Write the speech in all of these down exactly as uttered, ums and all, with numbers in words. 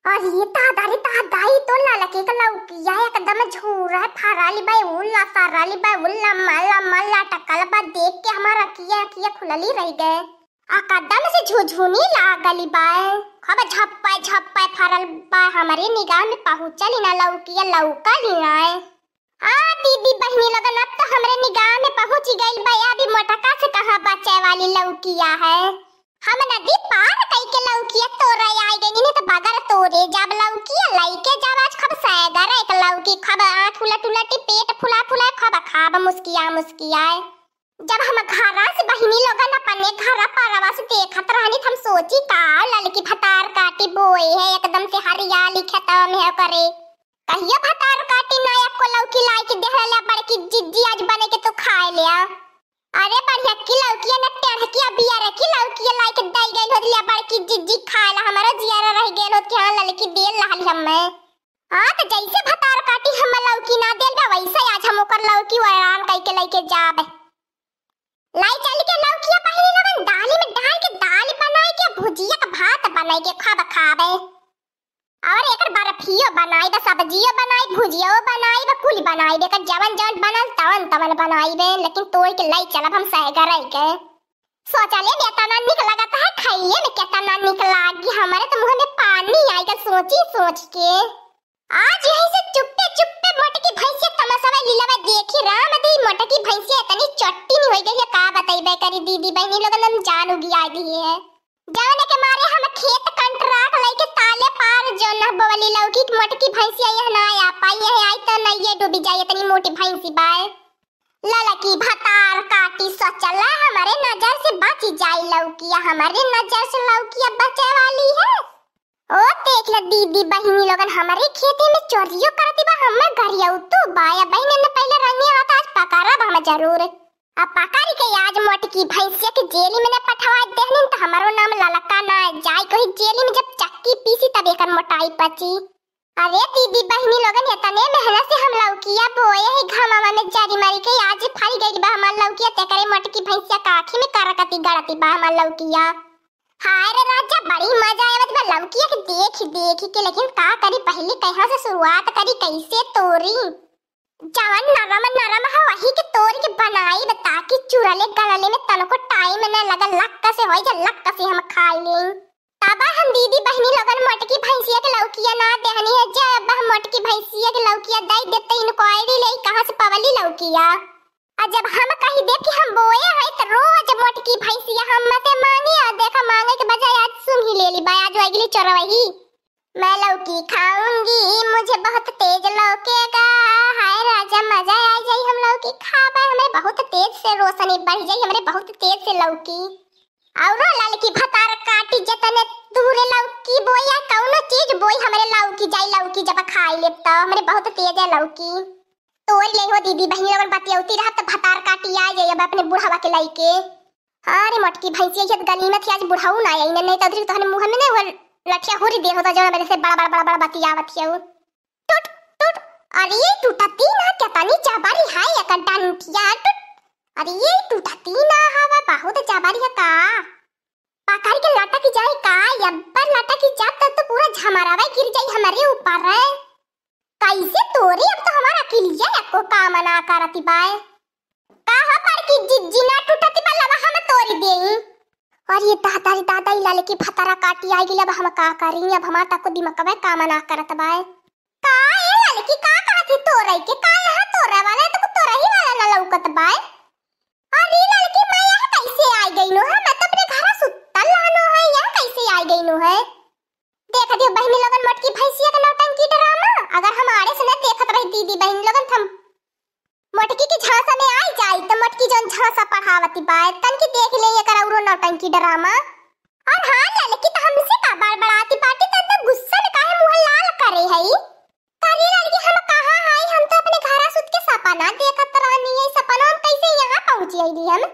अरे दादा रे दादा, ई तो ललकी क लौकिया एकदम झूरा फरल बा, उ लसरल बा, उ लम्मा लम्मा लटकल बा। देख के हमार अँखिया, अँखिया खुलली रहि गए। एकदम से झुझुनी लागली बा, खूब झप्पा झप्पा फरल बा। हमरे निगाह में पहुँचल ही ना लौकिया, लौकल ही ना। हाँ दीदी बहिनी लोगन, अब तो हमरे निगाह में पहुँच गइल बा, अभी मोटका से कहाँ बचे वाली लौकिया है। हम नदी पार कइके लौकिया तोरे आइ गइनी, नहीं तो बगर तोरे जब लौकिया लइके जब आज खूब सैगर एक लौकी, खूब आँख उलट उलटी, पेट फुला फुला, खूब खाब मुस्किया मुस्कियाए। जब हम घरा से बहिनी लोगन अपने घरा परवा से देखत रहनी, त हम सोची का ललकी भतार काटी बोए है, एकदम से हरियाली खेतवा में है करे। कहियो भतार काटी ना एको लौकी लाई के देहले बड़की जिज्जी, आज बने के तू खाए ले आ। अरे बढ़िया की लौकिया न टेढ़किया बिया रे की लौकिया लाई के दई गइल होत ले बड़की जिज्जी खाए ला, हमारा जियारा रह गइल होत कि हाँ ललकी देल रहली हमें। हाँ तो जैसे भतार काटी हम लौकी ना देल बा वैसे आज हम ओकर लौकी वैरान कइके लइके जाब। लाई चल के लौकिया बहिनी लोगन दाली में डाल के दाल बनाए के भुजिया का भात बनाए के खाब खाबे। और एकर बर्फियो बनाइब, सब्जियो बनाइब, भुजियो बनाइब, कुल बनाइब, एकर जवन जवन बनल तवन तवन बनाइब, लेकिन तोड़ के लाई चलब हम सहगरई के। सोचले में एतना निक लगत है, खाइए में केतना निक लागी, हमरे तो मुँह में पानी आइगा सोची सोच के। आज यही से चुप्पे चुप्पे मोटकी भैंसिया तमाशा लीलावा देखी राम दी, मोटकी भैंसिया इतनी चट्टी नहीं होई गई है, का बतइबे करी दीदी बहिनी लोगन हम जान उगिया दिए है। जवने के मारे हम खेत कंट्राट लइके ताले पार जो न बोवली लौकी कि मोटकी भैंसिया यह ना आ पाई, यह आई तो नइये डूबी जाई, इतनी मोटी भैंसी बाय। ललकी भतार काटी सोचला हमरे नजर से बची जाई लौकिया, हमरे नजर से लौकिया बचे वाली है। ओ देख ले दीदी बहिनी लोगन हमरे खेते में चोरियो करती बा, हमर गरियौतू बाय। बहिनी ने पहले रंगे आवत आज पकड़ब हम जरूर। अब पकड़ के आज मोटकी भैंसिया के जेली में न पठवा देहनिन त हमरो नाम ललका ना जाए, कोई जेली में जब चक्की पीसी तब एकर मोटाई पची। अरे दीदी बहिनी लोगन, एतने मेहनत से हम लौकिया बोए है घमवा में जरी मरी के, आज फरी गइल बा हमार लौकिया, तेकरे मोटकी भैंसिया का आँखी में करकती गड़ती बा हमार लौकिया। हाय रे राजा, बड़ी मजा आवत बा लौकिया के देख देख के, लेकिन का करी, पहले कहाँ से शुरुआत करी, कैसे तोरी? जवन नरम नरम ह, वही के तोड़ के बनाइब, ताकि चुरले गलले में तनको टाइम न लगे, लक्क से होई जा, लक्क से हम खाई लेई। तब हम दीदी बहिनी लोगन मोटकी भैंसिया के लौकिया ना देहनी है, जे अब हम मोटकी भैंसिया के लौकिया दे देते, इंक्वायरी ले कहाँ से पवली लौकिया। आ जब हम कही दे कि हम बोए है, त रोज मोटकी भैंसिया हम से मांगे, और देखा मांगे के बजाय आज सुन ही ले ली बा, आज वही चोरवही। मैं लौकी खाऊंगी, मुझे बहुत तेज लौकेगा। हाय राजा, मजा आ जाई, हम लौकी खाबे, हमरे बहुत तेज से रोशनी बढ़ जाई, हमरे बहुत तेज से लौकी। औरो ललकी भतार काटी, जतने दूर लौकी बोई या कौनो चीज बोई, हमरे लौकी जाई, लौकी जब खाई लेब त हमरे बहुत तेज है लौकी। तोड़ ले हो दीदी बहिनी लोगन बतियौती रहत त भतार काटी आ जाई अब अपने बुढ़वा के लइके। अरे मोटकी भैंसिया, ये तो गनीमत है, आज बुढ़ऊ ना आई, नहीं तो उधर तोहने मुँह में नहीं वो लठिया हुरी दे होता, जो मेरे से बड़ा, बड़ा, बड़ा, बड़ा बतियावत है वो। टुट, टुट, अरे ये टूटती ना, केतनी जबरी है एकर डंटिया, टुट। अरे ये टूटती ना हवा, बहुत जबरी है का? पकड़ के लटक जाए का, यब्बर लटक जात तो, तो पूरा झमरावा गिर जाई हमरे ऊपर है। कैसे तोरे, अब तो हमारा अकिलिया एको काम ना करती बाय। का हो बड़की जिज्जी, ना टूटती बा, लवा हम तोरी देई। अरे दादा रे दादा, ई ललकी भतारा काटी आई गइल, अब हम का करी, अब हमार तको दिमकवा काम ना करत बाय। का ए ललकी, का कहत ही तोरे के, का यहाँ तोरे वाला है, तो तोरे ही वाला ना लौकत बाय। अरे ललकी, मैं यहाँ कैसे आई गई नो है, मैं तो अपने घर सुतल रहनो है, यहाँ कैसे आई गई नो है? देख दियो बहिनी लोगन मोटकी भैंसिया के नौटंकी ड्रामा। अगर हम आड़े से न देखत रही दीदी बहिनी लोगन, त हम मोटकी के झांसा में आई जाई, त मोटकी जौन झांसा पढ़ावती बा, तनकी देख ले एकर औरो नौटंकी ड्रामा। और हाँ ललकी, त हमसे का बड़बड़ाती बाटी, त एकदम गुस्सा में काहे मुंह लाल करे हई? अरे ललकी, हम कहाँ हई, हम तो अपने घरा सुत के सपना देखत रहनी है, सपना हम कैसे यहाँ पहुँची अइली हम?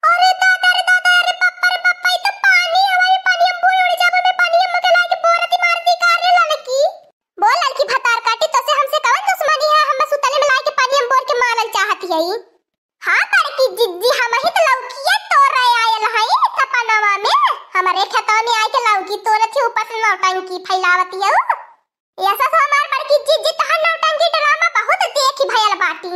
अरे दादा रे दादा, अरे पप्पा रे पप्पा, ई तो पानी हमारे, पानी हम बोर उड़ जाबो में, पानी हम के लाके बोरती मारती का रे ललकी। बोल ललकी भतार काटी, तोसे हमसे कवन दुश्मनी है? हम सुतले में लाके पानी हम बोर के मारल चाहती है। हाँ बड़की जिज्जी, हम ही तो लौकिया तोरे आयल हई सपनवा में, हमरे खेतवा में आके लौकी तोरत ही, ऊपर से नौटंकी ऐसा तो हमार बड़की जिज्जी तहार नौटंकी ड्रामा बहुत देखी भयल बाटी।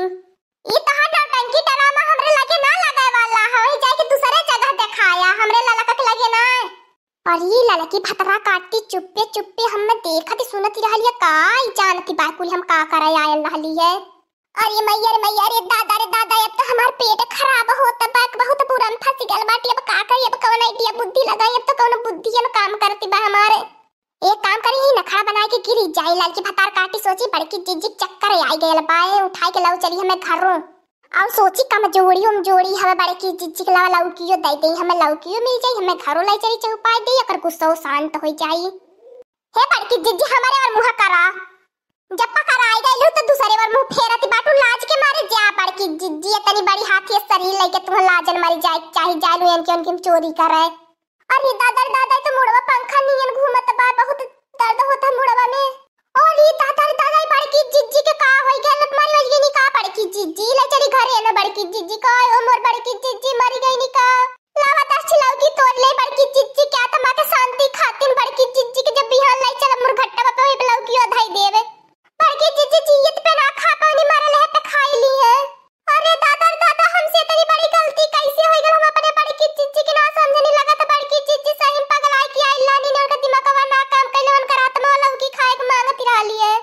ई तहार नौटंकी ड्रामा हमरे लगे ना लगे वाला है, वही जाके दूसरे जगह देखाया, हमरे ललका के लगे ना। और ई ललकी भतरा काटी चुप्पे चुप्पे हमें देखत सुनत रहली है, का ई जानती बा कुल हम का करे आयल रहली है। अरे मैया रे मैया रे दादा रे दादा, अब तो हमार पेट खराब होत बा, बहुत बुरा में फंस गल बाटी। अब का करी, अब कौन आइडिया बुद्धि लगाई, अब तो कौन बुद्धि न काम करती बा हमारे। एक काम करी, ई नखड़ा बनाए के गिरी जाई, ललकी भतार काटी सोची बड़की जिज्जी के चक्कर आई गयल बा, ए उठाए के लाओ चली हमें घरों। और सोची कमजोरी उमजोरी हमें बड़की जिज्जी के लावा लौकियो दे दे, हमें लौकियो मिल जाई, हमें घरों लाई चली चहुपाए दे, अगर गुस्सो शांत हो जाई। हे बड़की जिज्जी, हमारे और मुँह करा, जब पकड़ाई गइलू तो दूसरे ओर मुँह फेरत बाटू लाज के मारे। जा बड़की जिज्जी, इतनी बड़ी हाथी शरीर लेके तुह लाजन मरी जाए, चाहे जालू एनके उनकी चोरी करे। अरे दादा रे दादा, तो मुड़वा पंखा नियन घूमत बा, बहुत दर्द होता मुड़वा में। अरे दादा रे दादा, बड़की जिज्जी के का होई गल, मरी वजगी नी का बड़की जिज्जी, ले चली घरे ना बड़की जिज्जी का, ओ मोर बड़की जिज्जी मरी गई नी का। लावा दस ठे लौकी तोड़ ले बड़की जिज्जी, क्या तमा के शांति खातिन बड़की जिज्जी के जब बिहान लाई चलब मुरघट्टा पे होई लौकियो धई देवे। बड़की जिज्जी जियत पे ना खा पानी, मरल है पे खाई ली है। अरे दादा रे दादा, हमसे इतनी बड़ी गलती कैसे हो गल? हम अपने बड़की जिज्जी के ना समझनी, लगा था बड़की जिज्जी सही में पगलाए की आई लानी ने उनका दिमागवा ना काम कैले, उनका रात में लौकी खाए के मांगती रहली है।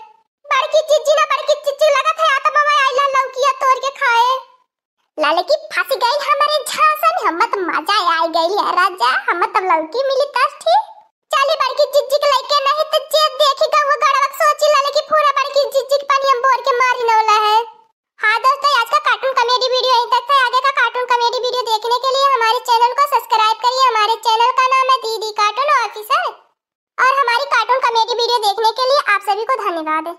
बड़की जिज्जी ना बड़की जिज्जी, लगा था आत्मा में आई ला लौकिया तोड़ के खाए। ललकी फंस गई हमारे झांसा में, हम तो मजा आ गई है राजा, हम तो लौकी मिली दस ठी। चली बड़की जिज्जी के लइके नहीं तो जे देखी गऊ गड़वा के सोची ललकी पूरा बड़की जिज्जी के पानी हम बोर के मारी नौला है। हाँ दोस्तों, आज का कार्टून कॉमेडी वीडियो यहीं तक था। आगे का कार्टून कॉमेडी वीडियो देखने के लिए हमारे चैनल को सब्सक्राइब करिए। हमारे चैनल का नाम है दीदी कार्टून ऑफिसर। और हमारी कार्टून कॉमेडी वीडियो देखने के लिए आप सभी को धन्यवाद।